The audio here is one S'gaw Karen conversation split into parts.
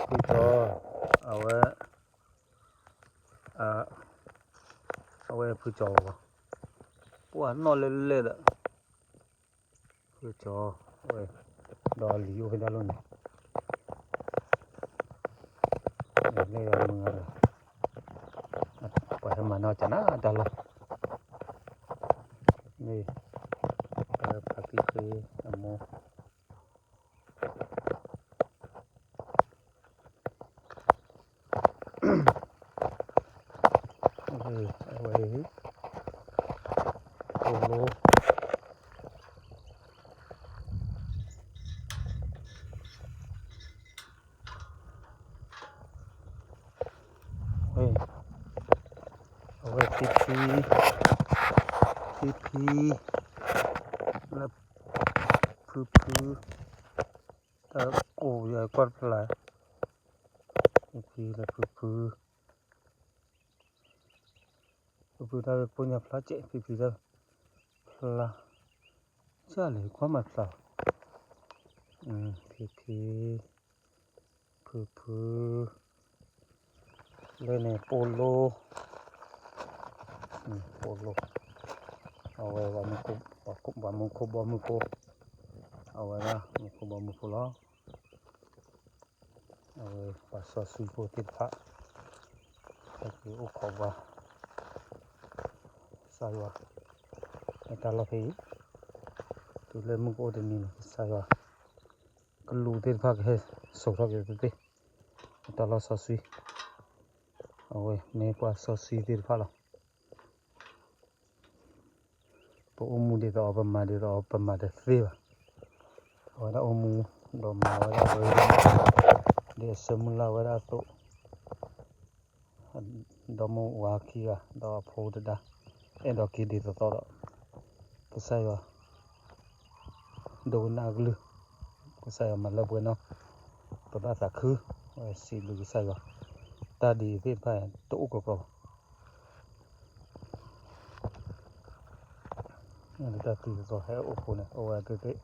ဖုကၠီ, အဝဲ, အဝဲဖုကၠီလီၤ, ပှၤနီၣ်လဲၣ်လဲၣ်ဒီး, ဖုကၠီ, အဝဲ, ဒီးလံၤအိၣ်ဖဲဒၣ်လိၣ်န့ၣ်, လဲၤယွၤမုၢ်ဂၤဒီး, ပှၤဟဲမၤနီၢ်ကနၣ်တၢ်လီၤ, မ့ၢ်, ဖါတံၢ်ဃ့အမိၢ် အဝဲ, ပိလိ, ဝဲ, အဝဲဖံဖံ, ဖံဖံ, လၢဖုဖု, တၢ်ကိၢ်ယွၤကွၢ်တဖျါ, ဖံဖံလၢဖုဖု ဖုဖုတၢ်ဖိညါဖျါကဲး ဖံဖံတၢ်ဖျါ, ကၢ်လဲၤကွၢ်မၤဖျါ, ဖံဖံ, ဖုဖု, လၢန့ၣ် ပိလိ, ပိလိ, အဝဲ, ပှၤမူခိၣ်ဘီမုၢ်ဖိ, အဝဲဒၣ်မူခိၣ်ဘီမုၢ်ဖိလီၤ. အဝဲပှၤစီဆှံဖိသ့ၣ်တဖၣ်, ဟဲက့ၤအိၣ်ခိးပှၤ, ကစၢ်ယွၤ, အတၢ်လီၢ်ဖဲအံၤ, တုၤလၢမုၢ်ကအိၣ်တနံၤန့ၣ် ကစၢ်ယွၤ, ကလူးသ့ၣ်တဖၣ်ကဟဲစိာ်ထီၣ်က့ၤသ့ၣ်သ့ၣ်, အတၢ်လီၢ်စီဆှံ, အဝဲမ့ၢ်ပှၤစီဆှံသ့ၣ်တဖၣ်လီၤ. ပအိၣ်မူဒ်သိးအီၤ ပမၤဒ်သိးအီၤ ပမၤတသ့ဘၣ်. အဝဲဒၣ်အိၣ်မူ, ဒီးမၤဝဲဒၣ်ဝဲ, ဒ်အဆၢမုၢ်လၢ်ဝဲဒၣ်အသိး, ဒီမါဝၤခံဂၤ ဒီးအဖိတဒါ, အဲၣ်ဒိးက့ၤဒ်သိးသိးဒီး, ကစၢ်ယွၤ ဒိကနၣ်အကလုၢ်, ကစၢ်ယွၤမၤလၢပှဲၤနီၢ်, ပဘၣ်သးခု, စံးဘျုးကစၢ်ယွၤ, တၢ်ဒ်အံၤသ့ၣ်တဖၣ်တအိၣ်ကီးကီးဘၣ်. တၢ်သံသီဟဲအိၣ်ဃိန့ၣ် အိၣ်ဝဲသ့ၣ်သ့ၣ်,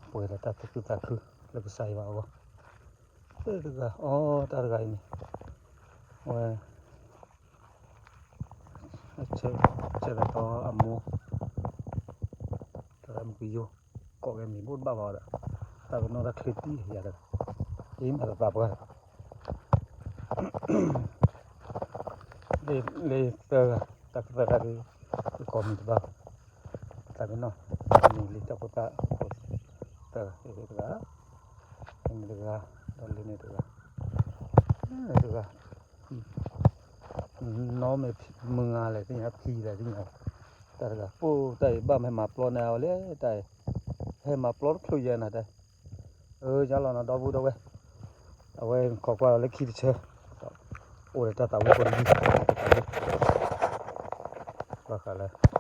ပှဲၤဒီးတၢ်သူၣ်ခုသးခုလၢကစၢ်ယွၤအဂီၢ်, တဂၤအီၤတၢ်တဂၤအံၤန့ၣ်, ဝဲ ဆဲးသီအမိၢ်, တဂၤမုၢ်ကယိၣ်, ကိးကဲမံၤဘိၣ်တဘၣ်ဘၣ်ဒီး, တၢ်ပနီၣ်တၢ်ချ့တံၢ်ယၤတဂၤ, အံၤမၤသးပှၢ်တဂၤ, လၢသၢဂၤ, တၢ်ကသၢဂၤဒီး, ယကိးမံၤတဘၣ်, သးပနီၣ်, မံၤလံတၢ်ဖိသၣ်, သၢဂၤ, တဂၤ, မံၤတဂၤ, ဒီးလၢန့ၣ်တဂၤ, တဂၤ နီၢ်မ့ၢ်မုၢ်ဂၤလဲၣ်သ့ၣ်ညါ ဖံလဲၣ်သ့ၣ်ညါ, တၢ်တဂၤ ပိၢ်တၢ်အံၤဘၣ်မ့ၢ်မၤပျီန့ၣ်အီၤလဲၣ် တၢ်အံၤ, ဟဲမၤပျီတချုးယဲနၤတဲ, အၢ ယါလီၤနီၤ ဒီပုၢ်ဒီဝဲၢ်, အဝဲခိးကွၢ်လီၤလၢခံတဆၢ, အိၣ်ဒီးတၢ်သးဝံၣ်ဖိတယုၢ်, တၢ်သးဝံၣ်, ဘၣ်ဃးလၢ